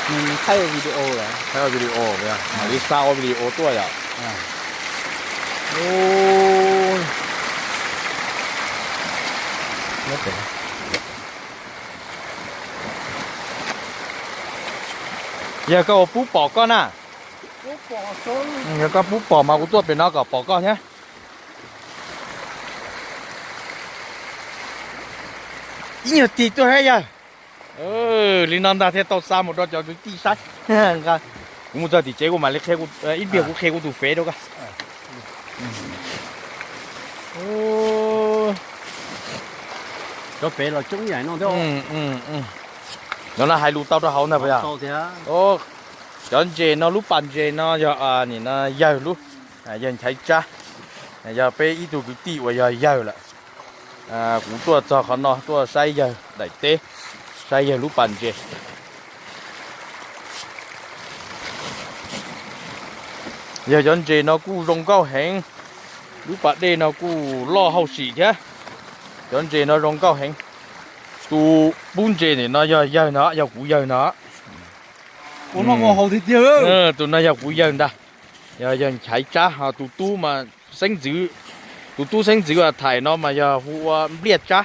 Thaij video, thaij video, mam li xa ua video tuaj yom. Yog koj ua pub pom koj na. Yog koj pub pom mas kuv tuaj pem no kom pom koj thiab. Ib nyuag tig tuaj thiab yawg. Li no ntag thiaj tau xa mus rau cov kwv tij saib. Kuv mus txog tim tsev kuv mam li qhia, ib pliag kuv qhia kuv tus fev rau koj. Cov fev los coob yaim no thiab. No no hais lus tau rau hauv ntag puas yog? Cov ntses no, lub pas ntses no yog nim no yawg lub, yawg Nchaiv Tsab, yog peb ib tug kwv tij uas yog yawg lawm. Kuv tuaj txog qhov no tuaj saib yawg daim teb, saib yawg lub pas ntses. Yog cov ntses no kuj zoo nkauj heev, lub pas dej no kuj loj hauj sim thiab. Cov ntses no zoo nkauj heev. Tus pub ntses nim no yog yawg no, yog kuv yawg no. Tus no yog kuv yawg ntag, yog yawg Nchaiv Tsab. Ho tus tub mas xeeb ntxwv, tus tub xeeb ntxwv uas thaim no mas yog hu ua Npliaj Tsab.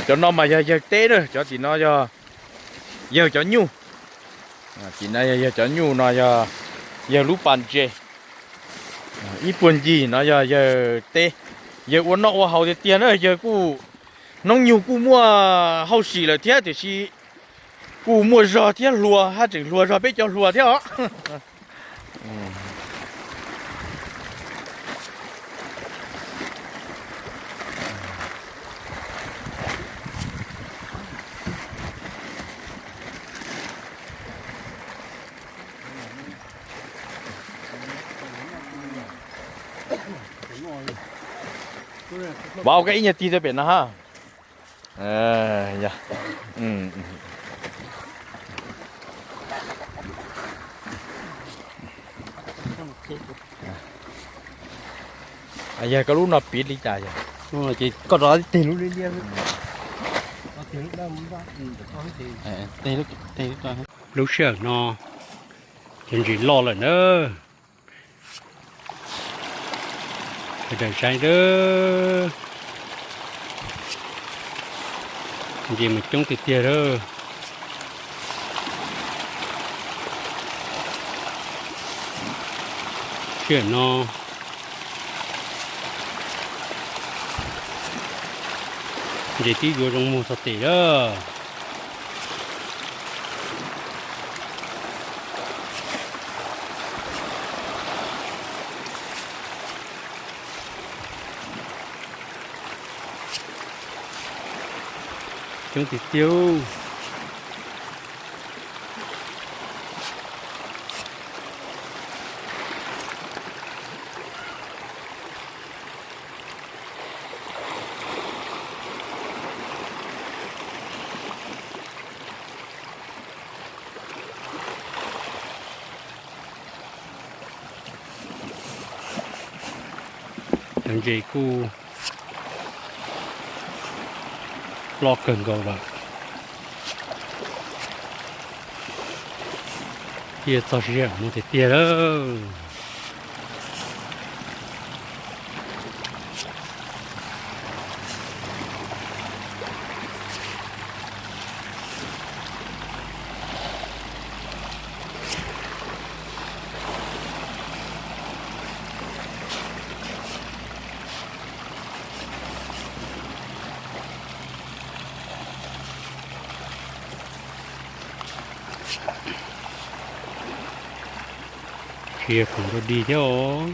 Cov no mas yog yawg teb na, cov tim no yog yawg cov nyuj. Tim no yog yawg cov nyuj, no yog yawg lub pas ntses. Ib puag ncig no yog yawg teb. Yawg ua noj ua haus tiag tiag na, yawg kuj hnub nyoog kuj muaj hauj sim lawm thiab tiam sis kuj muaj zog thiab hluas, haj tseem hluas zog peb cov hluas thiab os. Vauv, koj ib nyuag tig rau pem no ha. Yog koj lub no piv li cas yog? Ces koj rov teg lub liab liab. Lub sij hawm no cov ntses loj lawm na. Sawv daws saib, ntses mas coob tiag tiag lawm. Sij hawm no ntses twb yuav zoo muag txog tes lawm. Coob tiag tiag. Cov ntses kuj loj kawg nkaus lawm. Thiaj txog sij hawm no tiag tiag lawm. Tsis yog khoom dog dig thiab os.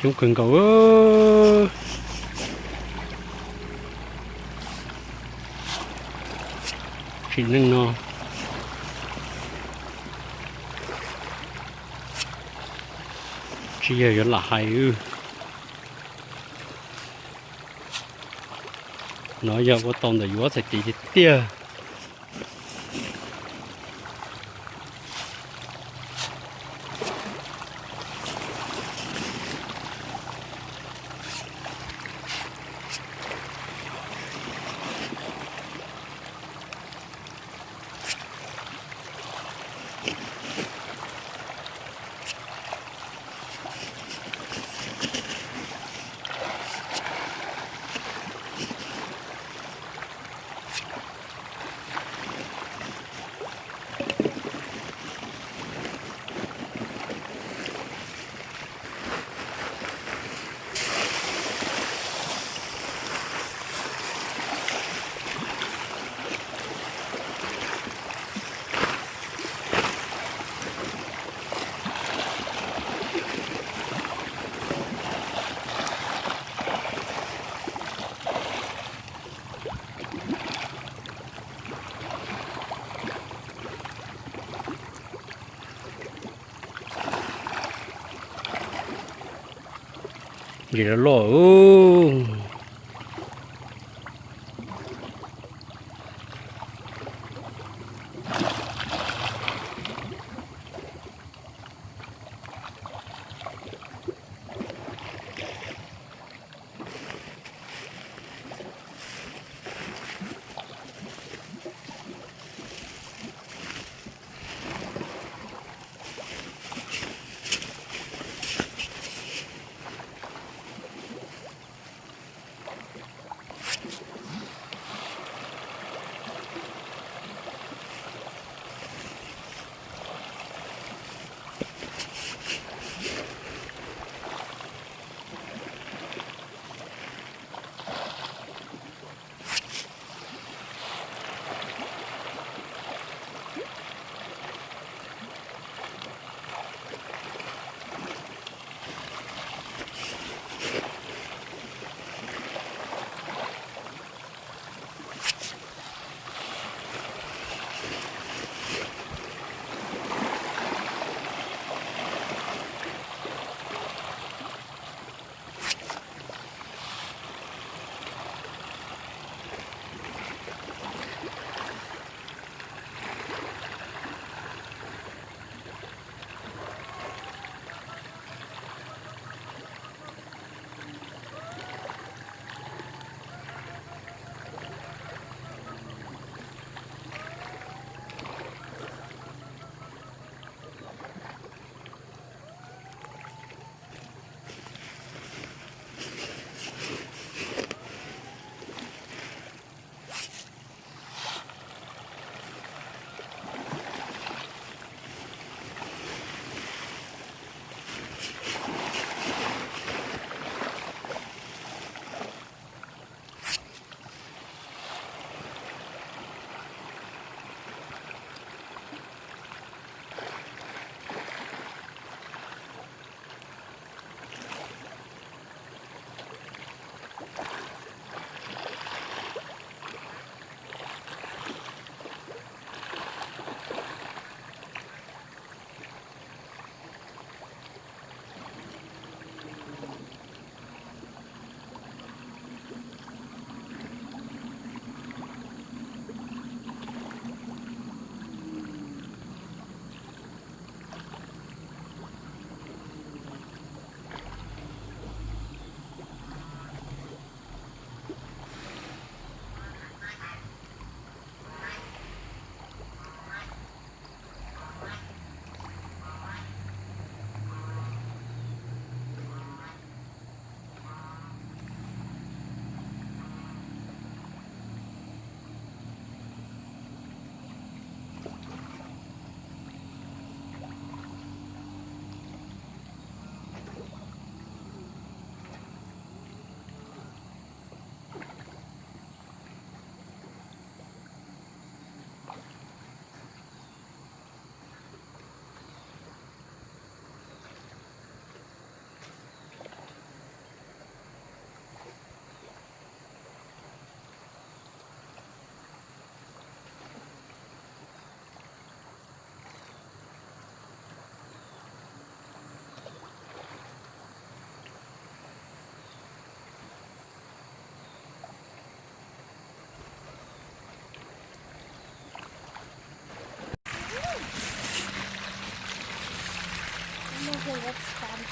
Coob kawg nkaus. Tsim neej no tsis yog yuav lam hais. No yog ua tau ntawm yuav txhais tiv tiag tiag. Ntses loj loj.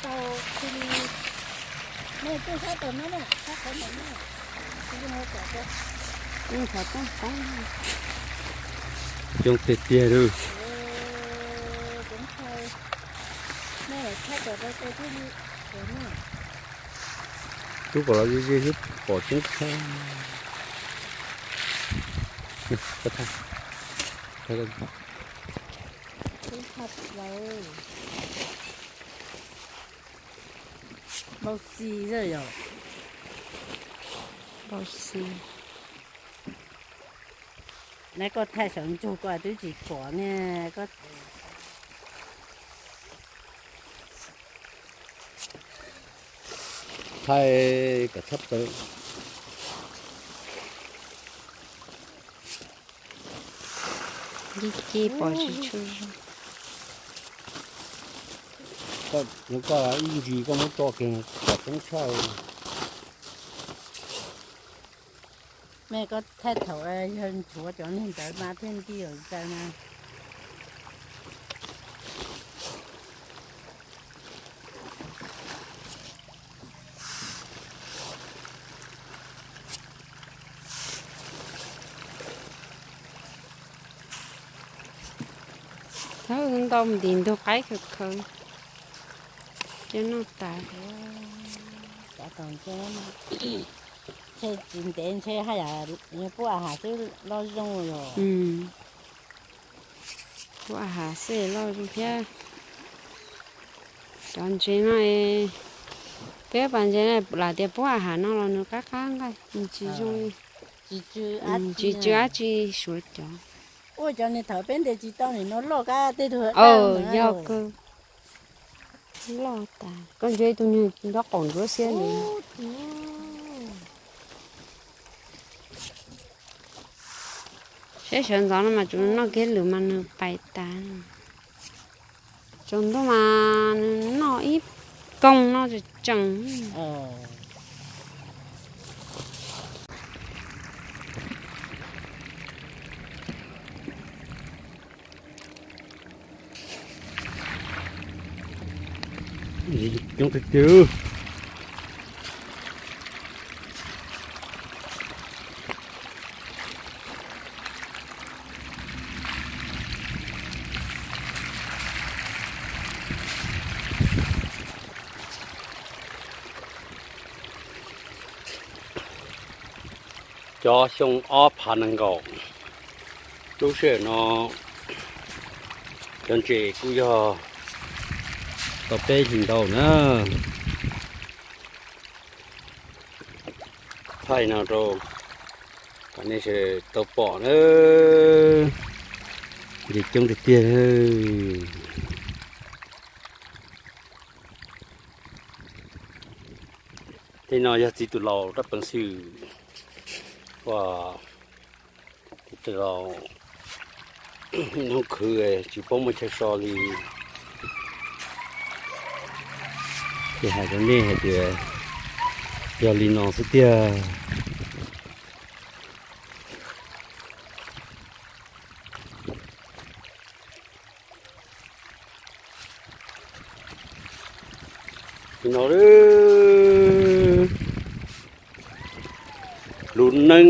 tau, cia li, nej tuaj saib tau no na, saib qhov ntawm no, cia li mus kom tau. Qhov toj qoob coob tiag tiag li. Tub kom los ze ze xwb pom coob tshaj. Npau xi xwb yom. Npau xi. Neb koj thaij saum ntsug koj twb tsis pom ne. Thaij kom tshaj plaws. Ci ci pom tsis tshua zoo. Koj, koj ib ntsis koj muab tso kiag pom coob tshaj. Mej koj thaij thaum yawg nchuav cov neeg ntawd mas thiaj nti lawm ntawd na. Thawb ntau ntim ntug qaib khaws khaws. Cov noj tas. Ntshe tsis ntev ntshe haj yam pub a has xwb loj zoo yom. Pub a has xwb loj zoo thiab. Cov ntses no, peb pas ntses no lam tias pub a has no los nws qab qab nqaij, nws tsis zoo li. Tsis tsw dab tsi suav cov. Ua cov niag thaum peb ntes tsis tau nim no loj qab tej tug. Yog kawg. Loj tas, koj ntsia tus niag nraub qaum ntsuab xiab ntawd. Saib sawv ntxov no mas tsuas noj kiag lwm mas nws pais tas. Tsaus ntuj mas nws noj ib koog no tseem tseem. Coob tiag tiag. Cov xyoo ob phav nees nkaum, lub sij hawm no cov ntses kuj yog tau peb hlis ntau na. Thaij no rau kom nej sawv daws tau pom na. Ntses coob tiag tiag. Tej no yog txiv tus laus rab peev xwm uas txiv tus laus hnub khwv tsis paub muaj chaw so li. Ces hais rau nej hais tias yog li no xwb tiag. No, lub neej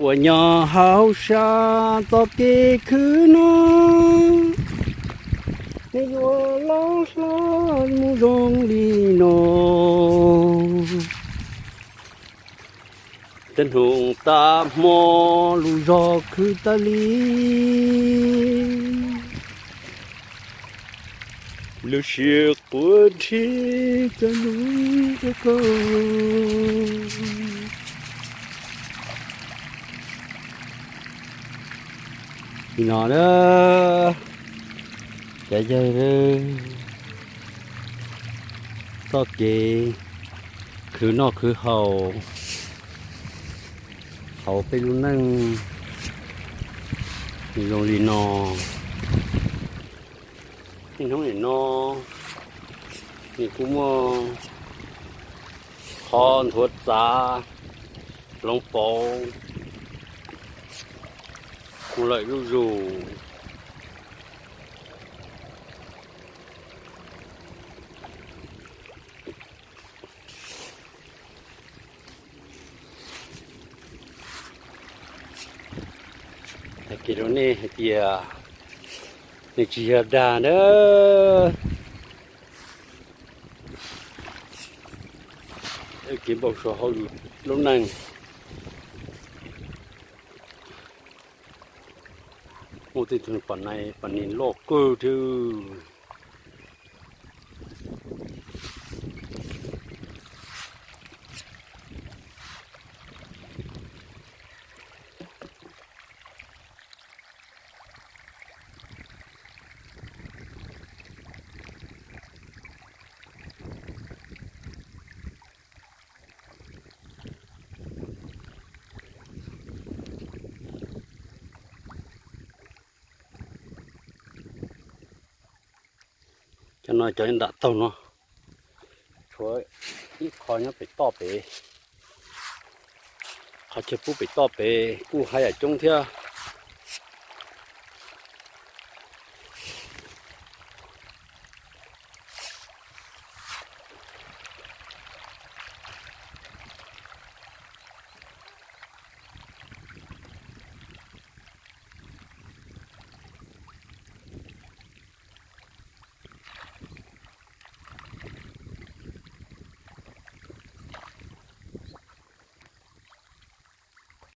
uas nyob hauv sab txoj kev khwv no, nws yuav loj hlob mus zoo li no. Tej hnub tas hmo lub zog khwv tas li, lub siab quaj nrhiav cov nus rau koj. Nim no na, cov yawg txoj kev khwv noj khwv haus hauv peb lub neej nws zoo li no. Niaj hnub nim no nws kuj muaj qhov nthuav txav hloov pauv mus lawm zuj zus. Nej hais tias nws tsis yog dag na. Kev npau suav hauj lwm lub neej. Muaj tej tug pom nais pom nis loj kawg thiab. Cov no cov nram taug no, tshuav ib qho nyob pem toj pem. Qhov chaw pub pem toj pem kuj haj yam coob thiab.